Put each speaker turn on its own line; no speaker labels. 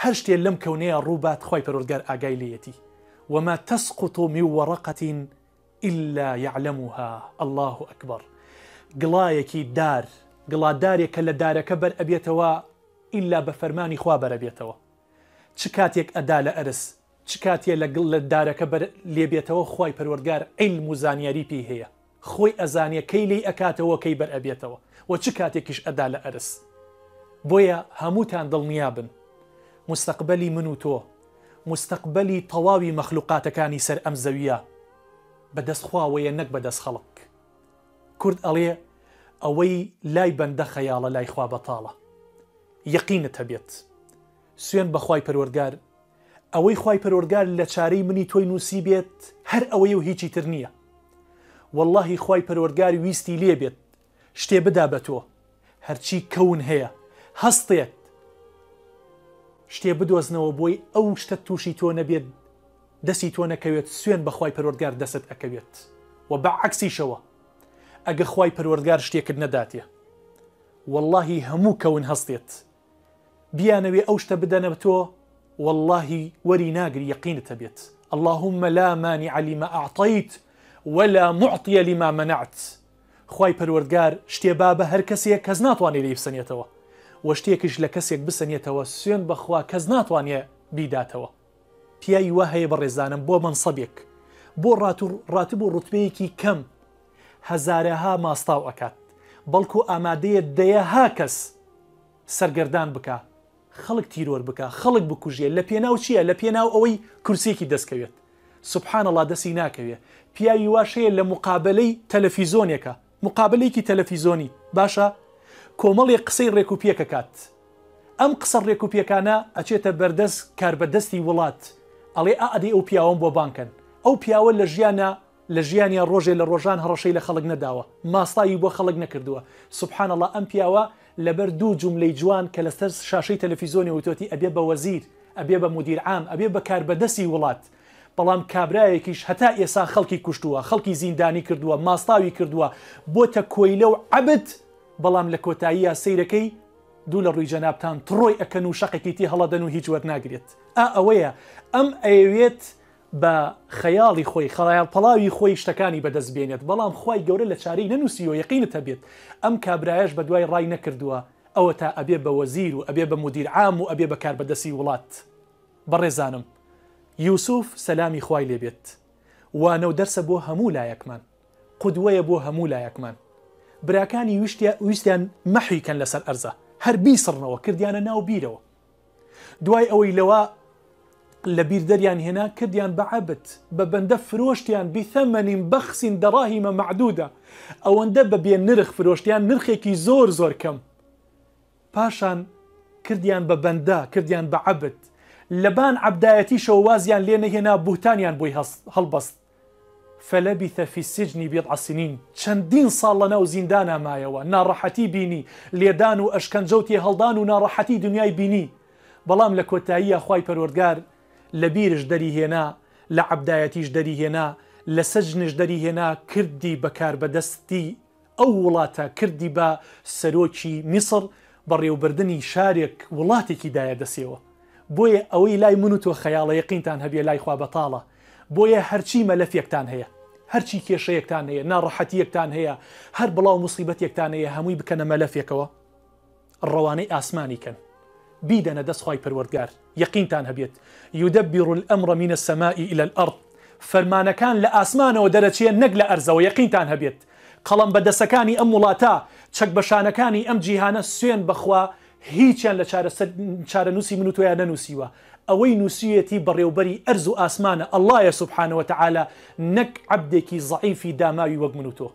هەر شتێ لەم کەونەیا ڕووبات خوای پەروەردگار ئاگای لێیەتی وما تسقط من ورقة الا یعلمها اللە اکبر گڵایەکی دار گڵا دارێک کە لە دارەکە بەر ئەبێتەوە ئیلا بە فەرمانی خوا بەرەبێتەوە چ کاتێک ئەدا لە ئەرز چ کاتێ لە گڵ لە دارەکە بەر لێ بێتەوە خوای پەروەردگار عیلم و زانیاری پێی هەیە خۆی ئەزانێ کەی لێی ئەکاتەوە کەی بەر ئەبێتەوە وە چ کاتێکیش ئەدا لە ئەرز بۆیە هەمووتان دڵنیا بن موستەقبەلی من و تۆ موستەقبەلی تەواوی مەخلوقاتەکانی سەر ئەم زەویە بە دەست خواوەیە نەک بە دەست خەڵک کورد ئەڵێ ئەوەی لای بەندە خەیاڵە لای خوا بەتاڵە یەقینت هەبێت سوێن بە خوای پەروەردگار ئەوەی خوای پەروەردگار لە چارەی منی تۆی نووسی بێت هەر ئەوەیە و هیچی تر نییە واللهی خوای پەروەردگار ویستی لێ بێت شتێ بدا بە تۆ هەرچی کەون هەیە هەستێت شتێ بدۆزنەوە بۆی ئەو شتە تووشی تۆ نەبێت دەستی تۆ نەکەوێت سوێن بەخوای پەروەردگار دەست ئەکەوێت و بە عەکسیشەوە ئەگە خوای پەروەردگار شتێکت نەداتێ واللهی هەموو کەون هەستێت بیانەوێ ئەو شتە بدەنە تۆ وەڵاهی وەری ناگری یەقینت هەبێت اللهم لا مانع لما اعطیت ولا معطی لما منعت خوای پەروەردگار شتێ با بە هەر کەسێک کەس ناتوانێ لێی بسەنێتەوە وە شتێکیش لە کەسێک بسەنێتەوە سوێن بەخوا کەس ناتوانێ بیداتەوە پیاوی وا هەیە بەڕێزانم بۆ مەنسەبێک بۆ ڕاتب و ڕوتبەیەکی کەم هەزارەها ماستاو ئەکات بەڵکو ئامادەیە دەیەها کەس سەرگەردان بکا خەڵک تیرۆر بکا خەڵک بکوژێ لە پێناو چیە لە پێناو ئەوەی کورسیەکی دەست کەوێت سبحان اللە دەسی ناکەوێ پیاوی واش هەیە لە مقابەلەی تەلەفیزۆنێکە مقابەلەیەکی تەلەفیزۆنی باشە کۆمەڵێک قسەی ڕێک و پێک ئەکات ئەم قسە ڕێک و پێکانە ئەچێتە بەردەست کاربەدەستی وڵات ئەڵێ ئا ئەدەی ئەو پیاوەم بۆ بانکەن ئەو پیاوە لە ژیانە لە ژیانیا ڕۆژێ لە ڕۆژان هەڕەشەی لە خەڵک نەداوە ماستاوی بۆ خەڵک نەکردووە سبحان اللە ئەم پیاوە لەبەر دوو جوملەی جوان کە لەسەر شاشەی تەلەفیزۆنی وتۆتی ئەبێ بە وەزیر ئەبێ بە مودیر عام ئەبێ بە کاربەدەسی وڵات بەڵام کابرایەکیش هەتا ئێسا خەڵکی کوشتووە خەڵکی زیندانی کردووە ماستاوی کردووە بۆتە کۆیلە و عەبد بەڵام لە کۆتاییا سەیرەکەی دوو لە ڕووی جەنابتان تڕۆی ئەکەن و شەقێکی تێ هەڵەدەن و هیچ وەرناگرێت ئا ئەوەیە ئەم ئەیەوێت بە خەیاڵی خۆی خەیاڵ پەڵاوی خۆی شتەکانی بەدەست بێنێت بەڵام خوای گەورە لە چارەی نەنوسیوە یەقینت هەبێت ئەم کابرایەش بەدوای ڕای نەکردوە ئەوەتا ئەبێ بە وەزیر و ئەبێ بە مودیر عام و ئەبێ بە کاربەدەسی وڵات بەڕێزانم یوسف سەلامی خوای لێ بێت وانەو دەرسە بۆ هەموو لایەکمان قودوەیە بۆ هەموو لایەکمان براکانی ویستیان مەحوی کەن لەسەر ئەرزا هەر بیسڕنەوە کردیانە ناو بیرەوە دوای ئەوەی لەوە لە بیر دەریان هێنا کردیان بە عەبد بە بەندە فرۆشتیان بثمن بخس دراهم معدودە ئەوەندە بە بێ نرخ فرۆشتیان نرخێکی زۆر زۆر کەم پاشان کردیان بە بەندە کردیان بە عەبد لەبان عەبدایەتیشەوە وازیان لێ نەهێنا بوهتانیان بۆی هەڵبەست فلبث فی السجن بضع سنین، چەندین ساڵ لەناو زیندانا مایەوە، ناڕەحەتی بینی، لێدان و ئەشکەنجە و تێهەڵدان و ناڕەحەتی دنیای بینی، بەڵام لە کۆتاییا خوای پەروەردگار لە بیرش دەری هێنا، لە عەبدایەتیش دەری هێنا، لە سجنش دەری هێنا، کردی بە کاربەدەستی ئەو وڵاتە، کردی بە سەرۆکی میسڕ، بەڕێوبردنی شارێک وڵاتێکی دایە دەسێوە. بۆیە ئەوەی لای من و تۆ خەیاڵە یەقینتان هەبێ لای خوا بەتاڵە بۆیە هەرچی مەلەفێکتان هەیە هەرچی کێشەیەکتان هەیە ناڕەحەتیەکتان هەیە هەر بڵاو موسیبەتێکتان هەیە هەمووی بکەنە مەلەفێکەوە ڕەوانەی ئاسمانی کەن بیدەنە دەست خوای پەروەردگار یەقینتان هەبێت یدبر الامر من السماء الى الارض فەرمانەکان لە ئاسمانەوە دەرەچێ نەک لە ئەرزەوە یەقینتان هەبێت قەڵەم بەدەسەکانی ئەم وڵاتە چەک بەشانەکانی ئەم جیهانە سوێن بەخوا هیچیان لە چارەنووسی من و تۆیا نەنووسیوە، ئەوەی نووسیویەتی بەڕێوبەری ئەرز و ئاسمانە اللە یە سبحانە وتعالی نەک عەبدێکی زەعیفی داماوی وەک من و تۆ.